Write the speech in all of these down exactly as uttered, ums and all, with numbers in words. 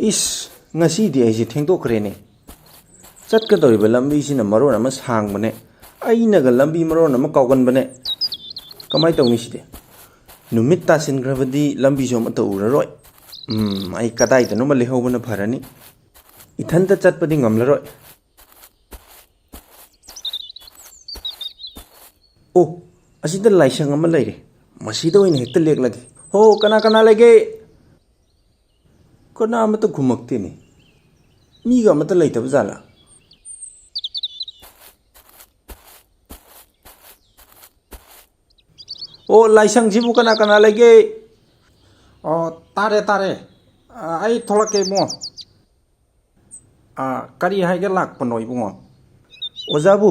ꯏꯁ, ꯉꯁꯤꯗꯤ ꯑꯩꯁꯦ ꯊꯦꯡꯗꯣꯛꯈ꯭ꯔꯦꯅꯦ꯫ ꯆꯠꯀꯗꯧꯔꯤꯕ ꯂꯝꯕꯤꯁꯤꯅ ꯃꯔꯣꯟ ꯑꯃ ꯁꯥꯡꯕꯅꯦ, ꯑꯩꯅꯒ ꯂꯝꯕꯤ ꯃꯔꯣꯟ ꯑꯃ ꯀꯥꯎꯒꯟꯕꯅꯦ꯫ ꯀꯃꯥꯏ ꯇꯧꯅꯤ ꯁꯤꯗꯤ? ꯅꯨꯃꯤꯠ ꯇꯥꯁꯤꯟꯈ꯭ꯔꯕꯗꯤ ꯂꯝꯕꯤꯁꯨ ꯑꯃꯠꯇ ꯎꯔꯔꯣꯏ꯫ ꯎꯝ, ꯑꯩ ꯀꯗꯥꯏꯗꯅꯣꯃ ꯂꯩꯍꯧꯕꯅ ꯐꯔꯅꯤ꯫ ꯏꯊꯟꯇ ꯆꯠꯄꯗꯤ ꯉꯝꯂꯔꯣꯏ꯫ ꯑꯣ, ꯑꯁꯤꯗ ꯂꯥꯏꯁꯪ ꯑꯃ ꯂꯩꯔꯦ꯫ ꯃꯁꯤꯗ ꯑꯣꯏꯅ ꯍꯦꯛꯇ ꯂꯦꯛꯂꯒꯦ꯫ ꯍꯣ, ꯀꯅꯥ ꯀꯅꯥ ꯂꯩꯒꯦ? ꯀꯅꯥ ꯑꯃꯠꯇ ꯈꯨꯝꯃꯛꯇꯦꯅꯦ꯫ ꯃꯤꯒ ꯑꯃꯠꯇ ꯂꯩꯇꯕ ꯖꯥꯠꯂꯥ? ꯑꯣ, ꯂꯥꯏꯁꯪꯁꯤꯕꯨ ꯀꯅꯥ ꯀꯅꯥ ꯂꯩꯒꯦ? ꯑꯣ, ꯇꯥꯔꯦ, ꯇꯥꯔꯦ꯫ ꯑ, ꯑꯩ ꯊꯣꯛꯂꯛꯀꯦ, ꯏꯕꯨꯡꯉꯣ꯫ ꯑ, ꯀꯔꯤ ꯍꯥꯏꯒꯦ ꯂꯥꯛꯄꯅꯣ, ꯏꯕꯨꯡꯉꯣ? ꯑꯣꯖꯥꯕꯨ,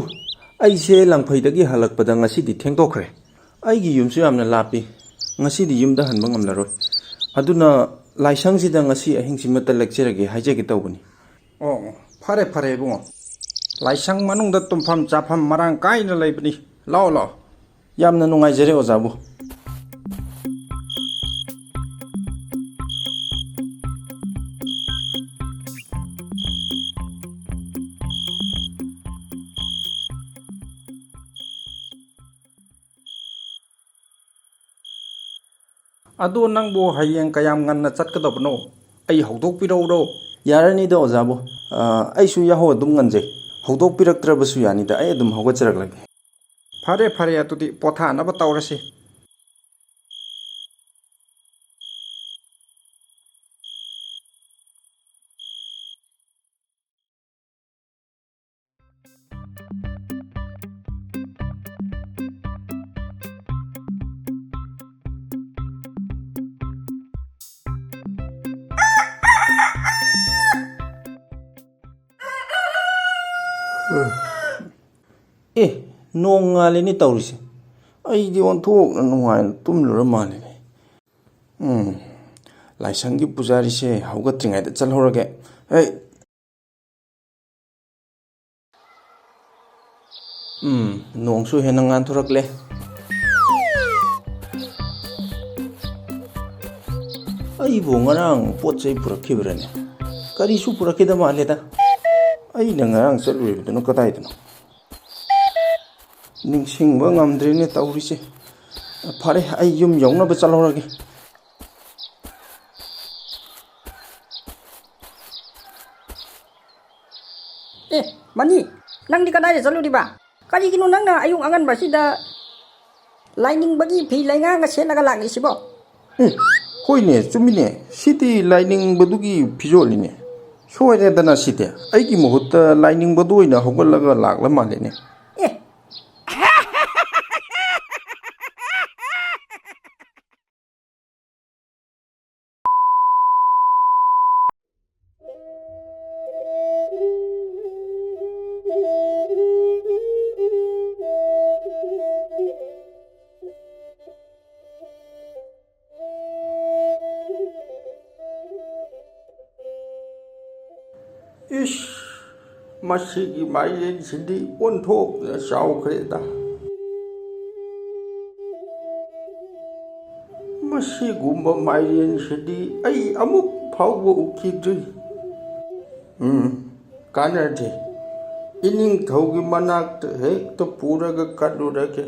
ꯑꯩꯁꯦ ꯂꯪꯐꯩꯗꯒꯤ ꯍꯜꯂꯛꯄꯗ ꯉꯁꯤꯗꯤ ꯊꯦꯡꯗꯣꯛꯈ꯭ꯔꯦ꯫ ꯑꯩꯒꯤ ꯌꯨꯝꯁꯨ ꯌꯥꯝꯅ ꯂꯥꯞꯄꯤ꯫ ꯉꯁꯤꯗꯤ ꯌꯨꯝꯗ ꯍꯟꯕ ꯉꯝꯂꯔꯣꯏ꯫ ꯑꯗꯨꯅ ꯂꯥꯏꯁꯪꯁꯤꯗ ꯉꯁꯤ ꯑꯍꯤꯡꯁꯤꯃꯇ ꯂꯦꯛꯆꯔꯒꯦ ꯍꯥꯏꯖꯒꯦ ꯇꯧꯕꯅꯤ꯫ ꯑꯣ, ꯐꯔꯦ, ꯐꯔꯦ, ꯏꯕꯨꯡꯉꯣ꯫ ꯂꯥꯏꯁꯪ ꯃꯅꯨꯡꯗ ꯇꯨꯝꯐꯝ ꯆꯥꯐꯝ ꯃꯔꯥꯡ ꯀꯥꯏꯅ ꯂꯩꯕꯅꯤ꯫ ꯂꯥꯛꯑꯣ, ꯂꯥꯛꯑꯣ꯫ ꯌꯥꯝꯅ ꯅꯨꯡꯉꯥꯏꯖꯔꯦ, ꯑꯣꯖꯥꯕꯨ꯫ ꯑꯗꯣ ꯅꯪꯕꯨ ꯍꯌꯦꯡ ꯀꯌꯥꯝ ꯉꯟꯅ ꯆꯠꯀꯗꯕꯅꯣ? ꯑꯩ ꯍꯧꯗꯣꯛꯄꯤꯔꯛꯎꯔꯣ? ꯌꯥꯔꯅꯤꯗ, ꯑꯣꯖꯥꯕꯨ꯫ ꯑ, ꯑꯩꯁꯨ ꯌꯥꯍꯧ ꯑꯗꯨꯝ ꯉꯟꯖꯩ꯫ ꯍꯧꯗꯣꯛꯄꯤꯔꯛꯇ꯭ꯔꯕꯁꯨ ꯌꯥꯅꯤꯗ, ꯑꯩ ꯑꯗꯨꯝ ꯍꯧꯒꯠꯆꯔꯛꯂꯒꯦ꯫ ꯐꯔꯦ, ꯐꯔꯦ, ꯑꯗꯨꯗꯤ ꯄꯣꯊꯥꯅꯕ ꯇꯧꯔꯁꯤ꯫ ꯑꯦ, ꯅꯣꯡ ꯉꯥꯜꯂꯤꯅꯦ ꯇꯧꯔꯤꯁꯦ꯫ ꯑꯩꯗꯤ ꯑꯣꯟꯊꯣꯛꯅ ꯅꯨꯡꯉꯥꯏꯅ ꯇꯨꯝꯂꯨꯔ ꯃꯥꯜꯂꯦꯅꯦ꯫ ꯎꯝ, ꯂꯥꯏꯁꯪꯒꯤ ꯄꯨꯖꯥꯔꯤꯁꯦ ꯍꯧꯒꯠꯇ꯭ꯔꯤꯉꯩꯗ ꯆꯠꯍꯧꯔꯒꯦ꯫ ꯍꯦ! ꯎꯝ, ꯅꯣꯡꯁꯨ ꯍꯦꯟꯅ ꯉꯥꯟꯊꯣꯔꯛꯂꯦ꯫ ꯑꯩꯕꯨ ꯉꯔꯥꯡ ꯄꯣꯠ ꯆꯩ ꯄꯨꯔꯛꯈꯤꯕ꯭ꯔꯅꯦ? ꯀꯔꯤꯁꯨ ꯄꯨꯔꯛꯈꯤꯗ ꯃꯥꯜꯂꯦꯗ꯫ ꯑꯩꯅ ꯉꯔꯥꯡ ꯆꯠꯂꯨꯔꯤꯕꯗꯨꯅ ꯀꯗꯥꯏꯗꯅꯣ? ꯅꯤꯡꯁꯤꯡꯕ ꯉꯝꯗ꯭ꯔꯦꯅꯦ ꯇꯧꯔꯤꯁꯦ꯫ ꯐꯔꯦ, ꯑꯩ ꯌꯨꯝ ꯌꯧꯅꯕ ꯆꯠꯍꯧꯔꯒꯦ꯫ ꯑꯦ, ꯃꯅꯤ, ꯅꯪꯗꯤ ꯀꯗꯥꯏꯗ ꯆꯠꯂꯨꯔꯤꯕ? ꯀꯔꯤꯒꯤꯅꯣ ꯅꯪꯅ ꯑꯌꯨꯛ ꯑꯉꯟꯕꯁꯤꯗ ꯂꯥꯏꯅꯤꯡꯕꯒꯤ ꯐꯤ ꯂꯩꯉꯥꯡꯒ ꯁꯦꯠꯂꯒ ꯂꯥꯛꯂꯤꯁꯤꯕꯣ? ꯑꯦ, ꯍꯣꯏꯅꯦ, ꯆꯨꯝꯃꯤꯅꯦ꯫ ꯁꯤꯗꯤ ꯂꯥꯏꯅꯤꯡꯕꯗꯨꯒꯤ ꯐꯤꯖꯣꯜꯅꯤꯅꯦ꯫ ꯁꯣꯏꯔꯦꯗꯅ ꯁꯤꯗꯤ꯫ ꯑꯩꯒꯤ ꯃꯍꯨꯠꯇ ꯂꯥꯏꯅꯤꯡꯕꯗꯨ ꯑꯣꯏꯅ ꯍꯧꯒꯠꯂꯒ ꯂꯥꯛꯂ ꯃꯥꯜꯂꯦꯅꯦ꯫ ꯑꯦ, ꯏꯁ, ꯃꯁꯤꯒꯤ ꯃꯥꯏꯔꯦꯟꯁꯤꯗꯤ ꯑꯣꯟꯊꯣꯛꯅ ꯆꯥꯎꯈ꯭ꯔꯦꯗ꯫ ꯃꯁꯤꯒꯨꯝꯕ ꯃꯥꯏꯔꯦꯟꯁꯤꯗꯤ ꯑꯩ ꯑꯃꯨꯛ ꯐꯥꯎꯕ ꯎꯈꯤꯗ꯭ꯔꯤ꯫ ꯎꯝ, ꯀꯥꯟꯅꯗꯦ꯫ ꯏꯅꯤꯡꯊꯧꯒꯤ ꯃꯅꯥꯛꯇ ꯍꯦꯛꯇ ꯄꯨꯔꯒ ꯀꯠꯂꯨꯔꯒꯦ꯫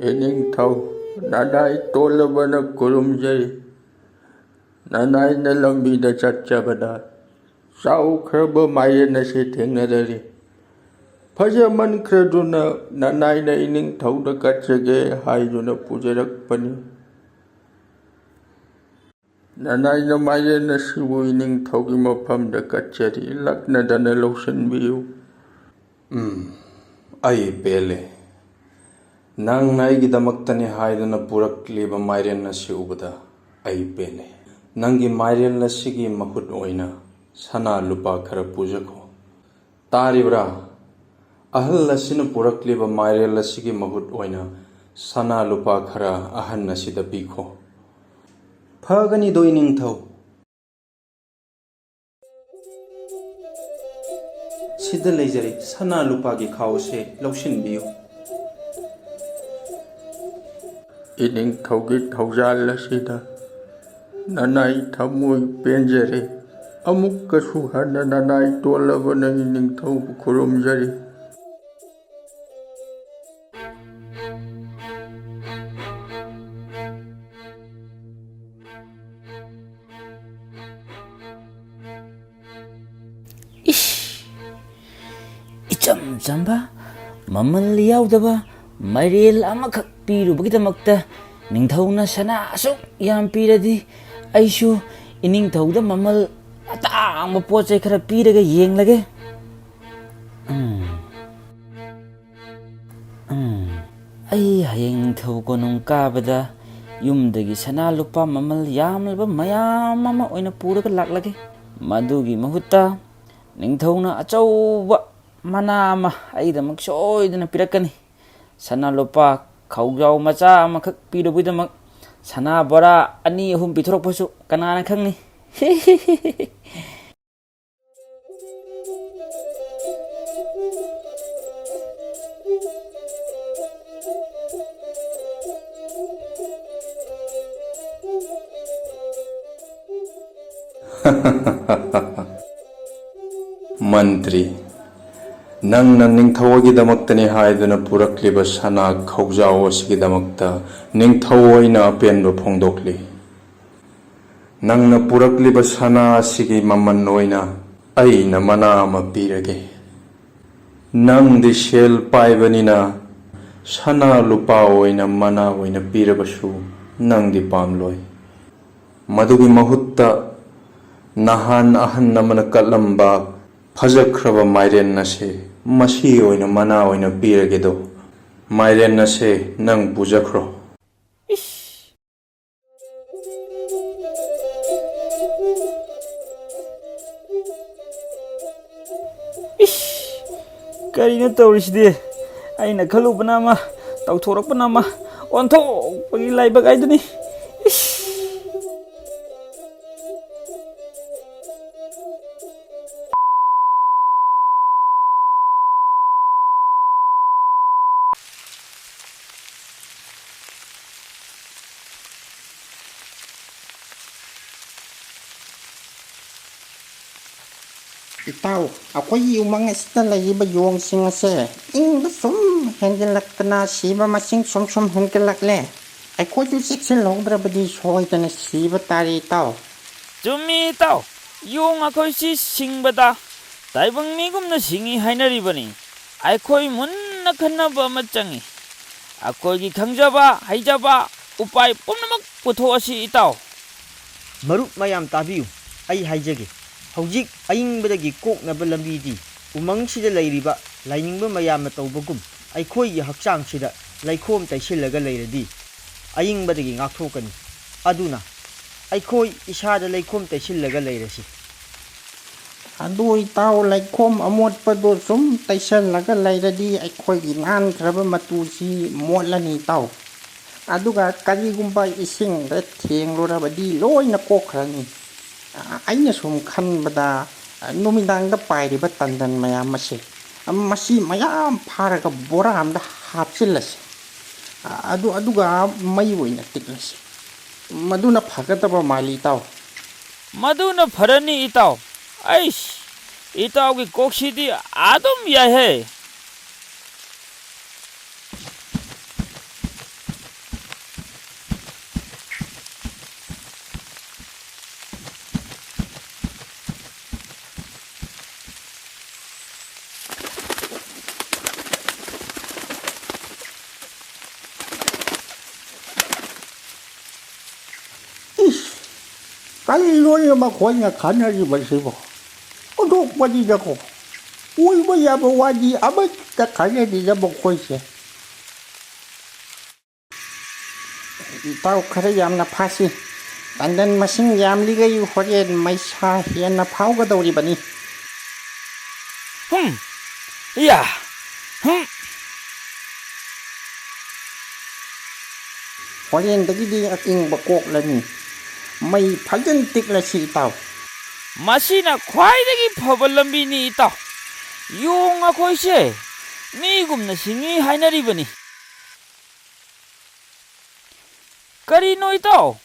ꯏꯅꯤꯡꯊꯧ, ꯅꯅꯥꯏ ꯇꯣꯜꯂꯕꯅ ꯈꯨꯔꯨꯝꯖꯔꯤ꯫ ꯅꯅꯥꯏꯅ ꯂꯝꯕꯤꯗ ꯆꯠꯆꯕꯗ ꯆꯥꯎꯈ꯭ꯔꯕ ꯃꯥꯏꯔꯦꯟ ꯑꯁꯤ ꯊꯦꯡꯅꯔꯔꯤ꯫ ꯐꯖꯃꯟꯈ꯭ꯔꯗꯨꯅ ꯅꯅꯥꯏꯅ ꯏꯅꯤꯡꯊꯧꯗ ꯀꯠꯆꯒꯦ ꯍꯥꯏꯗꯨꯅ ꯄꯨꯖꯔꯛꯄꯅꯤ꯫ ꯅꯅꯥꯏꯅ ꯃꯥꯏꯔꯦꯟ ꯑꯁꯤꯕꯨ ꯏꯅꯤꯡꯊꯧꯒꯤ ꯃꯐꯝꯗ ꯀꯠꯆꯔꯤ, ꯂꯛꯅꯗꯅ ꯂꯧꯁꯤꯟꯕꯤꯌꯨ꯫ ꯎꯝ, ꯑꯩ ꯄꯦꯜꯂꯦ꯫ ꯅꯪꯅ ꯑꯩꯒꯤꯗꯃꯛꯇꯅꯤ ꯍꯥꯏꯗꯨꯅ ꯄꯨꯔꯛꯂꯤꯕ ꯃꯥꯏꯔꯦꯟ ꯑꯁꯤ ꯎꯕꯗ ꯑꯩ ꯄꯦꯜꯂꯦ꯫ ꯅꯪꯒꯤ ꯃꯥꯏꯔꯦꯟ ꯑꯁꯤꯒꯤ ꯃꯍꯨꯠ ꯑꯣꯏꯅ ꯁꯅꯥ ꯂꯨꯄꯥ ꯈꯔ ꯄꯨꯖꯈꯣ꯫ ꯇꯥꯔꯤꯕ꯭ꯔꯥ? ꯑꯍꯜ ꯑꯁꯤꯅ ꯄꯨꯔꯛꯂꯤꯕ ꯃꯥꯏꯔꯦꯜ ꯑꯁꯤꯒꯤ ꯃꯍꯨꯠ ꯑꯣꯏꯅ ꯁꯅꯥ ꯂꯨꯄꯥ ꯈꯔ ꯑꯍꯟ ꯑꯁꯤꯗ ꯄꯤꯈꯣ꯫ ꯐꯒꯅꯤꯗꯣ, ꯏꯅꯤꯡꯊꯧ꯫ ꯁꯤꯗ ꯂꯩꯖꯔꯦ, ꯁꯅꯥ ꯂꯨꯄꯥꯒꯤ ꯈꯥꯎꯁꯦ ꯂꯧꯁꯤꯟꯕꯤꯌꯨ꯫ ꯏꯅꯤꯡꯊꯧꯒꯤ ꯊꯧꯖꯥꯜ ꯑꯁꯤꯗ ꯅꯅꯥꯏ ꯊꯃꯣꯏ ꯄꯦꯟꯖꯔꯦ꯫ ꯑꯃꯨꯛꯀꯁꯨ ꯍꯟꯅ ꯅꯅꯥꯏ ꯇꯣꯜꯂꯕ ꯅꯪ ꯏꯅꯤꯡꯊꯧꯕꯨ ꯈꯨꯔꯨꯝꯖꯔꯤ꯫ ꯏꯁ! ꯏꯆꯝ ꯆꯝꯕ, ꯃꯃꯜ ꯌꯥꯎꯗꯕ ꯃꯥꯏꯔꯦꯜ ꯑꯃꯈꯛ ꯄꯤꯔꯨꯕꯒꯤꯗꯃꯛꯇ ꯅꯤꯡꯊꯧꯅ ꯁꯅꯥ ꯑꯁꯨꯛ ꯌꯥꯝ ꯄꯤꯔꯗꯤ, ꯑꯩꯁꯨ ꯏꯅꯤꯡꯊꯧꯗ ꯃꯃꯜ ꯑꯇꯥꯡꯕ ꯄꯣꯠ ꯆꯩ ꯈꯔ ꯄꯤꯔꯒ ꯌꯦꯡꯂꯒꯦ꯫ ꯎꯝ꯫ ꯎꯝ꯫ ꯑꯩ ꯍꯌꯦꯡ ꯅꯤꯡꯊꯧ ꯀꯣꯅꯨꯡ ꯀꯥꯕꯗ ꯌꯨꯝꯗꯒꯤ ꯁꯅꯥ ꯂꯨꯄꯥ ꯃꯃꯜ ꯌꯥꯝꯂꯕ ꯃꯌꯥꯝ ꯑꯃ ꯑꯣꯏꯅ ꯄꯨꯔꯒ ꯂꯥꯛꯂꯒꯦ꯫ ꯃꯗꯨꯒꯤ ꯃꯍꯨꯠꯇ ꯅꯤꯡꯊꯧꯅ ꯑꯆꯧꯕ ꯃꯅꯥ ꯑꯃ ꯑꯩꯒꯤꯗꯃꯛ ꯁꯣꯏꯗꯅ ꯄꯤꯔꯛꯀꯅꯤ꯫ ꯁꯅꯥ ꯂꯨꯄꯥ ꯈꯧꯖꯥꯎ ꯃꯆꯥ ꯑꯃꯈꯛ ꯄꯤꯔꯨꯕꯒꯤꯗꯃꯛ ꯁꯅꯥ ꯕꯣꯔꯥ ꯑꯅꯤ ꯑꯍꯨꯝ ꯄꯤꯊꯣꯔꯛꯄꯁꯨ ꯀꯅꯥꯅ ꯈꯪꯅꯤ? ꯃꯟꯇ꯭ꯔꯤ, ꯅꯪꯅ ꯅꯤꯡꯊꯧꯒꯤꯗꯃꯛꯇꯅꯤ ꯍꯥꯏꯗꯨꯅ ꯄꯨꯔꯛꯂꯤꯕ ꯁꯅꯥ ꯈꯧꯖꯥꯎ ꯑꯁꯤꯒꯤꯗꯃꯛꯇ ꯅꯤꯡꯊꯧ ꯑꯩꯅ ꯑꯄꯦꯟꯕ ꯐꯣꯡꯗꯣꯛꯂꯤ꯫ ꯅꯪꯅ ꯄꯨꯔꯛꯂꯤꯕ ꯁꯅꯥ ꯑꯁꯤꯒꯤ ꯃꯃꯜ ꯑꯣꯏꯅ ꯑꯩꯅ ꯃꯅꯥ ꯑꯃ ꯄꯤꯔꯒꯦ꯫ ꯅꯪꯗꯤ ꯁꯦꯜ ꯄꯥꯏꯕꯅꯤꯅ ꯁꯅꯥ ꯂꯨꯄꯥ ꯑꯣꯏꯅ ꯃꯅꯥ ꯑꯣꯏꯅ ꯄꯤꯔꯕꯁꯨ ꯅꯪꯗꯤ ꯄꯥꯝꯂꯣꯏ꯫ ꯃꯗꯨꯒꯤ ꯃꯍꯨꯠꯇ ꯅꯍꯥꯟ ꯑꯍꯟ ꯑꯃꯅ ꯀꯠꯂꯝꯕ ꯐꯖꯈ꯭ꯔꯕ ꯃꯥꯏꯔꯦꯟ ꯑꯁꯦ ꯃꯁꯤ ꯑꯣꯏꯅ ꯃꯅꯥ ꯑꯣꯏꯅ ꯄꯤꯔꯒꯦꯗꯣ꯫ ꯃꯥꯏꯔꯦꯟ ꯑꯁꯦ ꯅꯪ ꯄꯨꯖꯈ꯭ꯔꯣ꯫ ꯏꯁ! ꯏꯁ! ꯀꯔꯤꯅꯣ ꯇꯧꯔꯤꯁꯤꯗꯤ? ꯑꯩꯅ ꯈꯜꯂꯨꯕꯅ ꯑꯃ, ꯇꯧꯊꯣꯔꯛꯄꯅ ꯑꯃ, ꯑꯣꯟꯊꯣꯛꯄꯒꯤ ꯂꯥꯏꯕꯛ ꯍꯥꯏꯗꯨꯅꯤ꯫ ꯏꯁ! ꯏꯇꯥꯎ, ꯑꯩꯈꯣꯏꯒꯤ ꯎꯃꯪ ꯑꯁꯤꯗ ꯂꯩꯔꯤꯕ ꯌꯣꯡꯁꯤꯡ ꯑꯁꯦ ꯏꯪꯕ ꯁꯨꯝ ꯍꯦꯟꯒꯠꯂꯛꯇꯅ ꯁꯤꯕ ꯃꯁꯤꯡ ꯁꯨꯝ ꯁꯨꯝ ꯍꯦꯟꯒꯠꯂꯛꯂꯦ꯫ ꯑꯩꯈꯣꯏꯁꯨ ꯆꯦꯛꯁꯤꯜꯍꯧꯗ꯭ꯔꯕꯗꯤ ꯁꯣꯏꯗꯅ ꯁꯤꯕ ꯇꯥꯔꯦ, ꯏꯇꯥꯎ꯫ ꯆꯨꯝꯃꯤ, ꯏꯇꯥꯎ꯫ ꯌꯣꯡ ꯑꯩꯈꯣꯏꯁꯤ ꯁꯤꯡꯕꯗ ꯇꯥꯏꯕꯪ ꯃꯤꯒꯨꯝꯅ ꯁꯤꯡꯏ ꯍꯥꯏꯅꯔꯤꯕꯅꯤ꯫ ꯑꯩꯈꯣꯏ ꯃꯨꯟꯅ ꯈꯟꯅꯕ ꯑꯃ ꯆꯪꯏ꯫ ꯑꯩꯈꯣꯏꯒꯤ ꯈꯪꯖꯕ, ꯍꯩꯖꯕ, ꯎꯄꯥꯏ ꯄꯨꯝꯅꯃꯛ ꯄꯨꯊꯣꯛꯑꯁꯤ, ꯏꯇꯥꯎ꯫ ꯃꯔꯨꯞ ꯃꯌꯥꯝ ꯇꯥꯕꯤꯌꯨ, ꯑꯩ ꯍꯥꯏꯖꯒꯦ꯫ ꯍꯧꯖꯤꯛ ꯑꯏꯪꯕꯗꯒꯤ ꯀꯣꯛꯅꯕ ꯂꯝꯕꯤꯗꯤ ꯎꯃꯪꯁꯤꯗ ꯂꯩꯔꯤꯕ ꯂꯥꯏꯅꯤꯡꯕ ꯃꯌꯥꯝꯅ ꯇꯧꯕꯒꯨꯝ ꯑꯩꯈꯣꯏꯒꯤ ꯍꯛꯆꯥꯡꯁꯤꯗ ꯂꯩꯈꯣꯝ ꯇꯩꯁꯤꯜꯂꯒ ꯂꯩꯔꯗꯤ ꯑꯏꯪꯕꯗꯒꯤ ꯉꯥꯛꯊꯣꯛꯀꯅꯤ꯫ ꯑꯗꯨꯅ ꯑꯩꯈꯣꯏ ꯏꯁꯥꯗ ꯂꯩꯈꯣꯝ ꯇꯩꯁꯤꯜꯂꯒ ꯂꯩꯔꯁꯤ꯫ ꯑꯗꯨ ꯏꯇꯥꯎ, ꯂꯩꯈꯣꯝ ꯑꯃꯣꯠꯄꯗꯣ ꯁꯨꯝ ꯇꯩꯁꯜꯂꯒ ꯂꯩꯔꯗꯤ ꯑꯩꯈꯣꯏꯒꯤ ꯅꯥꯟꯈ꯭ꯔꯕ ꯃꯇꯨꯁꯤ ꯃꯣꯠꯂꯅꯤ ꯏꯇꯥꯎ꯫ ꯑꯗꯨꯒ ꯀꯔꯤꯒꯨꯝꯕ ꯏꯁꯤꯡꯗ ꯊꯦꯡꯂꯨꯔꯕꯗꯤ ꯂꯣꯏꯅ ꯀꯣꯛꯈ꯭ꯔꯅꯤ꯫ ꯑ-, ꯑꯩꯅ ꯁꯨꯝ ꯈꯟꯕꯗ, ꯑ, ꯅꯨꯃꯤꯗꯥꯡꯗ ꯄꯥꯏꯔꯤꯕ ꯇꯟꯗꯟ ꯃꯌꯥꯝ ꯑꯁꯦ, ꯑ, ꯃꯁꯤ ꯃꯌꯥꯝ ꯐꯥꯔꯒ ꯕꯣꯔꯥ ꯑꯃꯗ ꯍꯥꯞꯆꯤꯜꯂꯁꯤ꯫ ꯑ-, ꯑꯗꯨ, ꯑꯗꯨꯒ ꯃꯩ ꯑꯣꯏꯅ ꯇꯤꯛꯂꯁꯤ꯫ ꯃꯗꯨꯅ ꯐꯒꯗꯕ ꯃꯥꯜꯂꯤ, ꯏꯇꯥꯎ꯫ ꯃꯗꯨꯅ ꯐꯔꯅꯤ, ꯏꯇꯥꯎ꯫ ꯑꯩꯁ, ꯏꯇꯥꯎꯒꯤ ꯀꯣꯛꯁꯤꯗꯤ ꯑꯗꯨꯝ ꯌꯥꯏꯍꯦ꯫ ꯏꯁ, ꯀꯔꯤꯅꯣꯅꯦ ꯃꯈꯣꯏꯅ ꯈꯟꯅꯔꯤꯕꯁꯤꯕꯣ? ꯑꯣꯟꯊꯣꯛꯄꯅꯤꯗꯀꯣ꯫ ꯑꯣꯏꯕ ꯌꯥꯕ ꯋꯥꯗꯤ ꯑꯃꯠꯇ ꯈꯟꯅꯗꯦꯗ ꯃꯈꯣꯏꯁꯦ꯫ ꯏꯇꯥꯎ, ꯈꯔ ꯌꯥꯝꯅ ꯐꯥꯁꯤ꯫ ꯇꯟꯗꯟ ꯃꯁꯤꯡ ꯌꯥꯝꯂꯤꯈꯩ ꯍꯣꯔꯦꯟ ꯃꯩꯁꯥ ꯍꯦꯟꯅ ꯐꯥꯎꯒꯗꯧꯔꯤꯕꯅꯤ꯫ ꯍꯨꯝ, ꯏꯌꯥ! ꯍꯨꯝ! ꯍꯣꯔꯦꯟꯗꯒꯤꯗꯤ ꯑꯏꯪꯕ ꯀꯣꯛꯂꯅꯤ꯫ ꯃꯩ ꯐꯖꯅ ꯇꯤꯛꯂꯁꯤ, ꯏꯇꯥꯎ꯫ ꯃꯁꯤꯅ ꯈ꯭ꯋꯥꯏꯗꯒꯤ ꯐꯕ ꯂꯝꯕꯤꯅꯤ, ꯏꯇꯥꯎ꯫ ꯌꯣꯡ ꯑꯩꯈꯣꯏꯁꯦ ꯃꯤꯒꯨꯝꯅ ꯁꯤꯡꯉꯤ ꯍꯥꯏꯅꯔꯤꯕꯅꯤ꯫ ꯀꯔꯤꯅꯣ ꯏꯇꯥꯎ?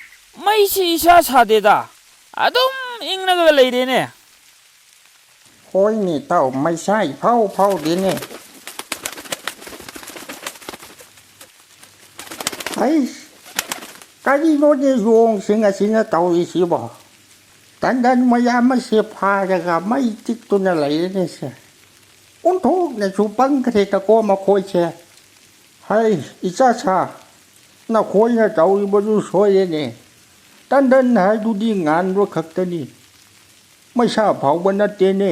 ꯃꯩꯁꯤ ꯏꯁꯥ ꯁꯥꯗꯦꯗ꯫ ꯑꯗꯨꯝ ꯏꯪꯂꯒ ꯂꯩꯔꯦꯅꯦ꯫ ꯍꯣꯏꯅꯦ ꯏꯇꯥꯎ, ꯃꯩꯁꯥ ꯏꯐꯥꯎ ꯐꯥꯎꯗꯦꯅꯦ꯫ ꯑꯩꯁ, ꯀꯔꯤꯅꯣꯅꯦ ꯌꯣꯡꯁꯤꯡ ꯑꯁꯤꯅ ꯇꯧꯔꯤꯁꯤꯕꯣ? ꯇꯟꯗꯟ ꯃꯌꯥꯝ ꯑꯁꯦ ꯐꯥꯔꯒ ꯃꯩ ꯇꯤꯛꯇꯨꯅ ꯂꯩꯔꯦꯅꯦꯁꯦ꯫ ꯑꯣꯟꯊꯣꯛꯅꯁꯨ ꯄꯪꯈ꯭ꯔꯦꯗꯀꯣ ꯃꯈꯣꯏꯁꯦ꯫ ꯍꯩ, ꯏꯆꯥ ꯁꯥ, ꯅꯈꯣꯏꯅ ꯇꯧꯔꯤꯕꯗꯨ ꯁꯣꯏꯔꯦꯅꯦ꯫ ꯇꯟꯗꯟ ꯍꯥꯏꯗꯨꯗꯤ ꯉꯥꯟꯕ ꯈꯛꯇꯅꯤ, ꯃꯩꯁꯥ ꯐꯥꯎꯕ ꯅꯠꯇꯦꯅꯦ꯫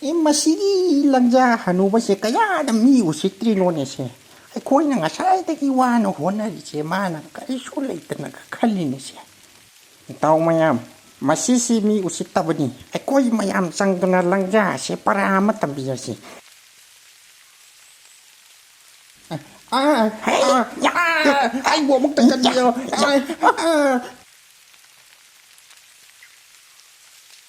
ꯑꯦ, ꯃꯁꯤꯒꯤ ꯂꯪꯖꯥ ꯍꯅꯨꯕꯁꯦ ꯀꯌꯥꯗ ꯃꯤ ꯎꯁꯤꯠꯇ꯭ꯔꯤꯅꯣꯅꯦꯁꯦ? ꯑꯩꯈꯣꯏꯅ ꯉꯁꯥꯏꯗꯒꯤ ꯋꯥꯅ ꯍꯣꯠꯅꯔꯤꯁꯦ ꯃꯥꯅ ꯀꯔꯤꯁꯨ ꯂꯩꯇꯅꯒ ꯈꯜꯂꯤꯅꯦꯁꯦ꯫ ꯏꯇꯥꯎ ꯃꯌꯥꯝ, ꯃꯁꯤꯁꯤ ꯃꯤ ꯎꯁꯤꯠꯇꯕꯅꯤ꯫ ꯑꯩꯈꯣꯏ ꯃꯌꯥꯝ ꯆꯪꯗꯨꯅ ꯂꯪꯖꯥ ꯑꯁꯤ ꯄꯔꯥ ꯑꯃ ꯇꯝꯕꯤꯔꯁꯤ꯫ ꯑꯥ, ꯑꯥ, ꯑꯥ, ꯑꯩꯕꯨ ꯑꯃꯨꯛꯇ ꯀꯟꯕꯤꯌꯣ꯫ ꯑꯥ, ꯑꯥ,